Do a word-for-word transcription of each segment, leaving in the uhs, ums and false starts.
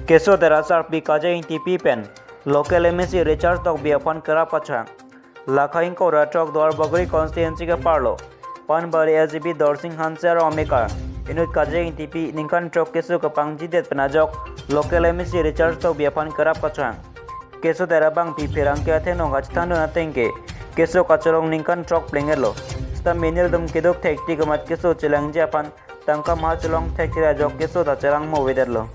Keso Dera Sarpi Kajeng Ingtipi pen local M A C Richard Tokbi aphan kerap kachehang. Lakha ingkoi ra throk Duarbagori constituency ke-arlo Panbari S G B Dorsing Hanse arong amekar inut Kajeng Ingtipi ningkan throk keso kepangjidet pen ajok local M A C Richard Tokbi aphan kerap kachehang. Keso Dera bangpi pherangke athengno kachethandun ateng ke keso kachelong ningkan throk plenglo. Seta miner atum keduk thektik amat keso chelangji aphan tangka maha chelong thekthir ajok keso ta chelang mo avedetlo.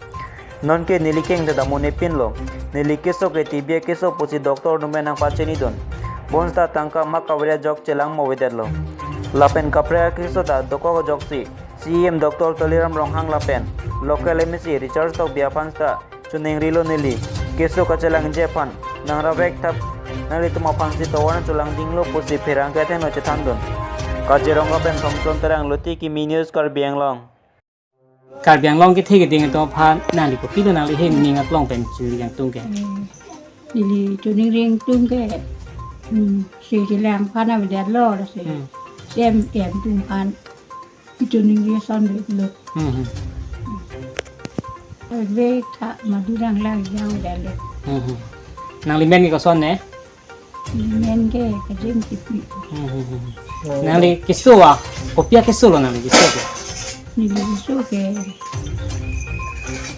Nonke neli keng ta damu nepinlo. Neli keso ke T B akeso pusi doctor atum pen nangpachinidun. Bonseta tangka maha kave ajok chelang mo avedetlo. Lapen kaprek akeso ta dokok ajoksi C E M Doctor Tuliram Ronghang lapen local M A C Richard Tokbi aphan seta choningrilo neli. Keso kachelangji aphan nang ravek thap, nanglitum aphansi tovar nangchelangdinglo pusi pherangke athengno chethandun. Kaziranga pen Thomson Terang, Luti Kimi News, Karbi Anglong. Karbi Anglong kethe keding atum aphan nangli kopilo nangli ahin ning aklong pen choningri atum ke? Hmm. Neli choningri atum ke, hmm, si chelang aphan avedetlo, si Hmm. M M atum aphan choningri ason lo. Hmm, hmm. Ave tha madu rang lang yang avedetlo. Hmm, hmm. Nangli men ke koson ne? Men ke Kajeng Ingtipi. Hmm, hmm, hmm. Oh. Nangli keso a? Kopi akesolo nangli keso ke? Neli keso ke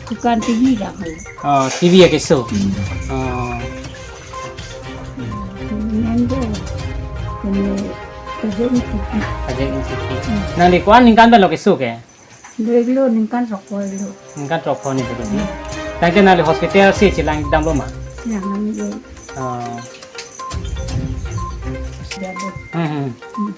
dukan T V dak ho. Oh, T V akeso. Hmm. Oh. Men ke kene Kajeng Ingtipi. Kajeng Ingtipi. Hmm. Nangli ko-an ningkan pen lo keso ke? Deglo ningkan throk-pho lo. Ningkan throk-pho ni betul. Hmm. Tangte nangli hospital si chelang damlo ma? Chelang damlo. Oh. Sudah lo. Hmm, hmm. Hmm.